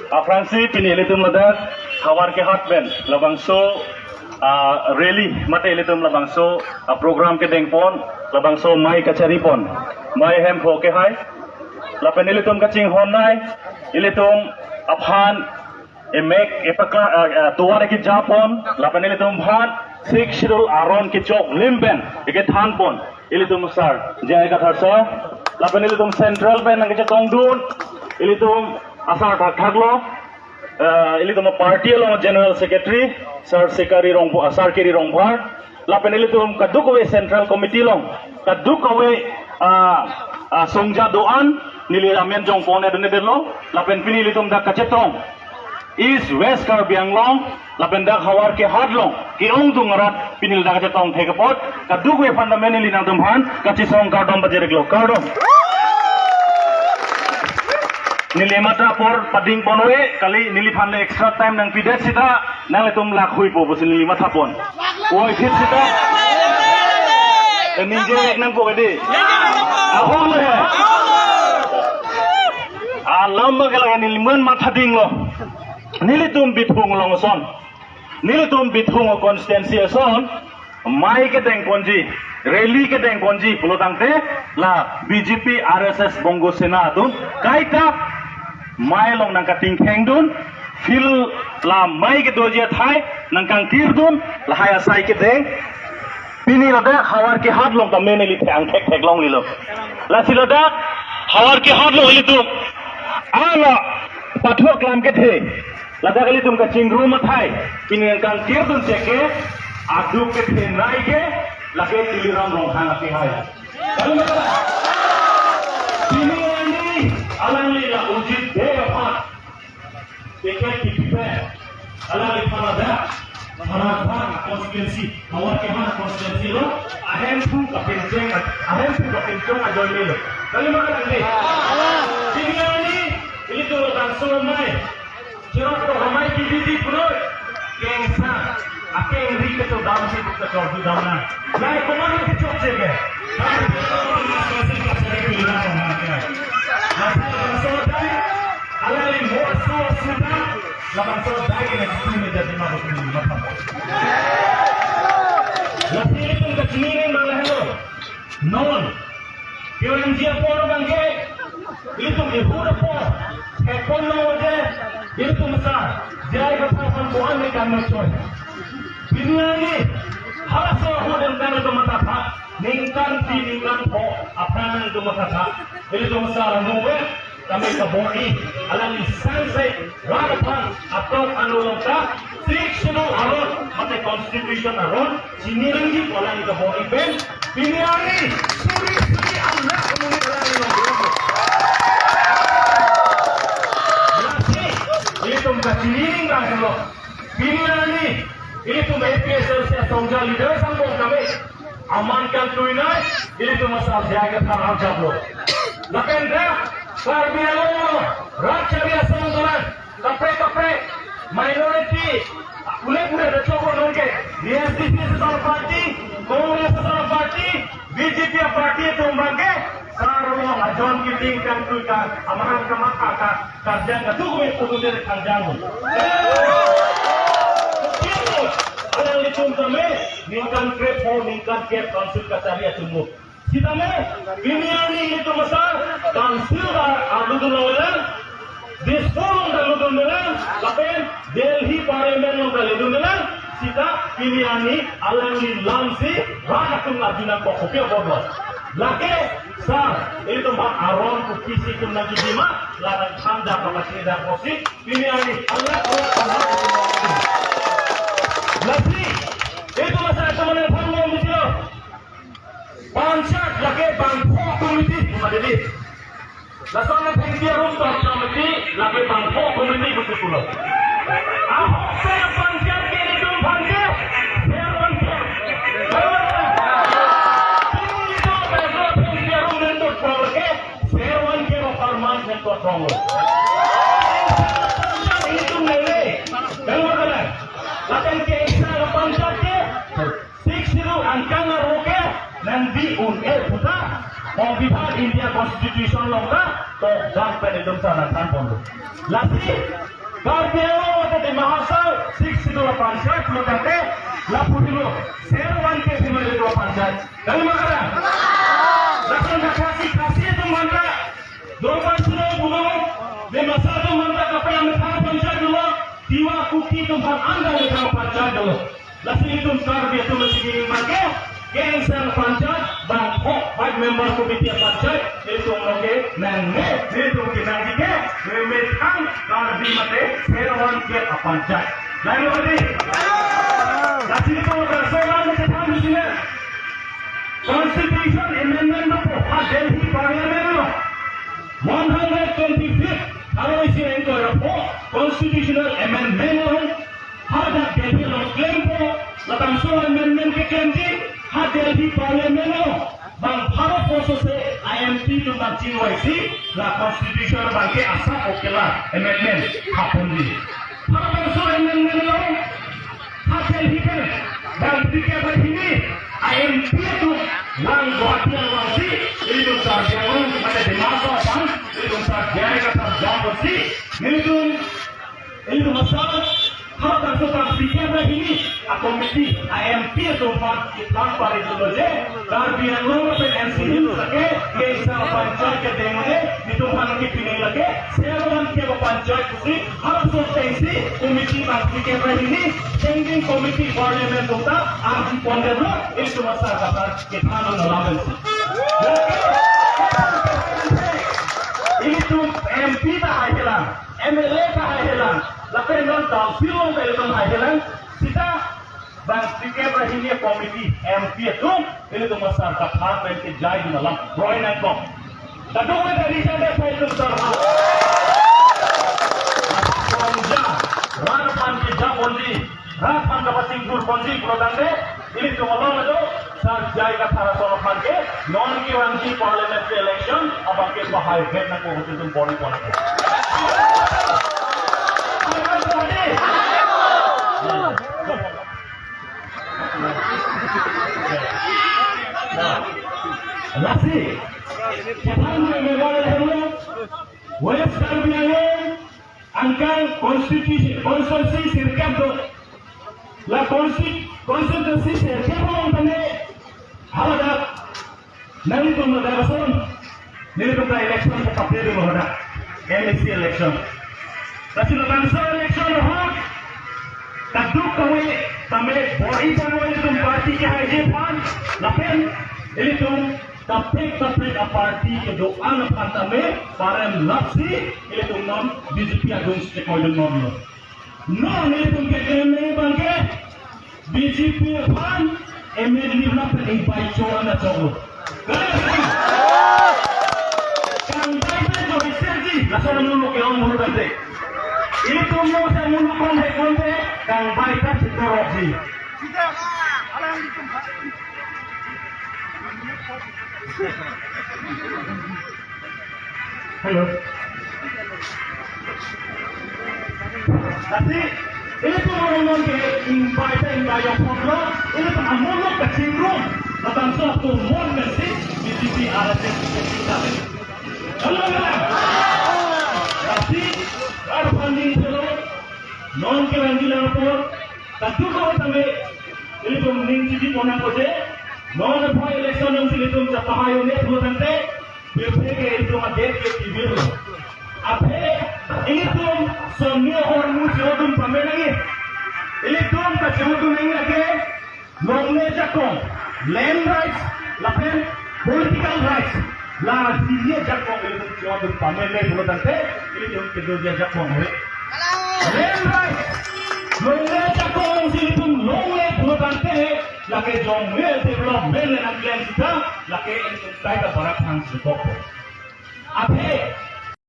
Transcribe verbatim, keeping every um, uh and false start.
Aphrangsi pini ilitum ladak Howraghat pen labangso, ah, rally mate ilitum labangso, ah, program kedengpon, labangso mei kacharipon, mei hemphu kehai. Lapen ilitum kachinghonnei, ilitum aphan emek epaka, ah, ah, tovar ekejapon, lapen ilitum aphan Sixth Schedule aron kechoklim pen ekethanpon ilitum sir J I Kathar sir, lapen ilitum central pen nangkechetongdun ilitum asar thakthak lo, ah, ilitum party along general secretary sir Sekari Rongpho-, ah, sir Kiri Rongphar, lapen ilitum kadokave central committee along kadokave, ah, ah, songja do-an neli amen jongpon edun edetlo, lapen pini ilitum dak kachetong East West Karbi Anglong lapen dak Howraghat along ke-ongdung arat pini ladak kachetong thek apot kadokave aphan ta neli nangtumphan kachesong kardom pajir-iklo, kardom. Neli matha apor padingpon ave, kali neliphan le extra time nangpidet seta nanglitum lakhuipo pusi neli mathapon. Oi, phit seta. Eh, ningje ek nangpo kedi. Ahok lo he. Alam ba kala neli men mathadinglo. Nelitum Bithung along ason. Nelitum Bithung constituency ason. Mei kedengponji, rally kedengponji pulotangte la B J P, R S S, Bongo Sena atum kaita mei along nangkatingkhengdun, field la mei kedoji athai nangkangkirdun, lahai asai kedeng. Pini ladak Howraghat along ta neli the-ang thekthek longlelo. Lasi ladak Howraghat along ilitum ala pathor klam kethe, ladak ilitum kachingrum athai pini nangkangkirdun cheke, aduk kethenei ke lake Tuliram Ronghang akehai. Pini arni alangli la Urjit Bey aphan ticket kipi pen, alangliphan ladak Howraghat constituency, Howraghat constituency along ahemphu kapincheng, ahemphu kapinchong ajoine lo. Kali ma kalang dei? Pini arni ilitum labangso amei, chirok to amei P D G puroi, kengsa, akengri kechodam si kechodam na. Lai komat kechokche ke? Kami kachari pilihan orang ke. Nasi labangso adai, alangli mo asu asu ta, labangso adai ke nang sini jadi mabuk ni mata. Nasi ilitum kachini ni malah lo. Non. P O M G apor abangke, ilitum ihur apor, hekon lo je, ilitum asar, J I Kathar aphan ko-an ne kan mechoi. Pini arni, halaso ahut ningkan atum mathatha, ningkan phli ningkan pho aphrang nangtum mathatha, ilitum asar anu we, kami kabor-i, alangli sangse rat aphan atok anu along ta, Sixth Schedule aron, mate constitution aron, chini nangji pu alangli kabor-i pen, pini arni, suri suri anak amonit alangli along. Lasi, ilitum kachini ning dah lo. Pini arni, ilitum A P H L C asongja leaders angbong kami aman kangtuinei, ilitum asar J I Kathar arjaplo. Lapen dak, Karbi Anglong, rat chari asong dolang, kaprek kaprek, minority, pule pule rat choklo nonke, A S D C asar party, Congress asar party, B J P aparty atum abangke, sar along ajon kiting kangtui ka, amarang kamatha ka, karjang kaduk me kudu dere karjang. Alanglitum tame, ningkan krepho, ningkan kep council kachari atum lo. Sitame, pini arni ilitum asar, council arludun lo lang, Dispur along ta lutdun dolang, lapen Delhi Parliament along ta lutdun dolang, sita pini arni alangli lamsi rat atum arjunang kok kopi apotlo. Lake, sar, ilitum aphan aron kopisi atum nangkejima, la nangthan dak, nangkachini dak kosi, pini arni alat, alat, alat. Lasi, ilitum asar teman yang panggung di sini. Panchayat lake bangpho committee, Madeli. Lason le pensi arum to committee, lake bangpho committee betul pulo. Ahok se panchayat ke ilitum aphan ke, ser one ke. Ilitum pensi arum nento ke, ser one ke lo parman nento tong. Ilitum nele, kalau kalian, lapen ke isa panchayat ke, Sixth Schedule angkang aroke nangdi un-e puta. Bidhan India Constitution along ta tokjang pen itum sa nangthan ponlo. Lasi Karbi Anglong mate Dima Hasao Sixth Schedule panchayat lo tangte lapu helo, ser van ke helo ilitum panchayat. Kali ma kara? Lason Khasi, Khasi atum aphan ta Durbar Suro Bugo, Dimasa atum aphan ta kaprek amethang panchayat dolo, Tiwa Kuki atum aphan anta amethang panchayat dolo. Lasi itum Karbi atum si gini make, kengsang panchayat, bang hok, bang member committee panchayat, itum lo ke nang ne, itum ke nang ke, methang Karbi mate, ser van ke panchayat. Lalu adi, lasi itum ke soal mate tham di sini. Constitution amendment lo po, ha Delhi Parliament lo. One hundred twenty-fifth, kalau isi engko ya po, constitutional amendment lo. Hadak Delhi along klempo, labangso amendment keklemji, ha Delhi Parliament lo, bang pharo poso se I M P atum bang chingvaisi, la constitution abang ke asap okela amendment haponji. Pharo poso amendment lo, ha Delhi pen, bang P K Bahini, I M P atum, lang Guwahati along si, ilitum Karbi Anglong, mate Dima Hasao aphan, ilitum sa J I Kathar jam si, ilitum Ilitum asal, ha, laso ta P K Bahini a committee, I M P atum aphan kethan pari dolo je, Karbi Anglong pen N C Hills lake, kengsang panchayat kedeng le, itum aphan ke pining lake, ser van ke panchayat pusi, ha laso atengsi, committee bang P K Bahini, standing committee parliament atum ta, arju pon detlo, ilitum asal kata, kethan lo lamen si. Ilitum M P ta hai kelang. M L A ta haihelang, lapen non council along ta ilitum haihelang, sita bang P K Bahini committee M P atum, ilitum asar kathar pen kejai dun alam, roi nangkok. Kadokave tadi sampai pai ilitum sar. Pon ja, rat aphan keja ponji, rat aphan kapachingthur ponji, pulo tangte, ilitum along ajo, Sar J I Kathar ason aphan ke, non kevangji parliamentary election, abang ke bahai het nangkok, itum bor-i pon nangkok. Lasi, kethan ke member helo, West Karbi Anglong, angkang constituency, constituency sirkep do. La consti-, constituency sirkep along tangte, haladak, nanglitum ladak ason, nelitum ta election ta kapri dolo hadak, M A C election. Lasi labangso election ahut, kadokave tame bor-i pon ilitum party kehaiji aphan, lapen ilitum kaprek kaprek a party kedo-an aphan tame parem lapsi ilitum non B J P adung si chekoidun nonlo. Non ilitum keklem abang ke B J P aphan M L A nilap pen ingbai chor na choklo. Kangbai pen chor iserji, lason muluk ke-ong muluk ante. Ilitum yo sa muluk kon hai konte, kangbai ta chekorokji. Hello. Lasi, ilitum orang non ke ingbai ta ingbai ya phone lo, ilitum amuluk kachingrum, labangso atum mon mesi, B J P R S S kita. Hello, hello. Lasi, ar funding hello, non ke lagi lapor, tatu ko tangge, ilitum ning sidi pon nangkok je, non aphi election nang si ilitum chapahai ne phu tangte, Pirthe ke ilitum adet ke kibir lo. Aphi ilitum somni ahormu chirodun pame nangji. Ilitum kachirodun nangji lake longle ajakong, land rights, lapen political rights. La hini ajakong ilitum chirodun pame le pulo tangte, ilitum kedo ajakong ave. Land rights, longle ajakong si ilitum longle pulo tangte, lake jongme development le nangklem sita, lake ilitum kaita barak thang si kok. Aphi,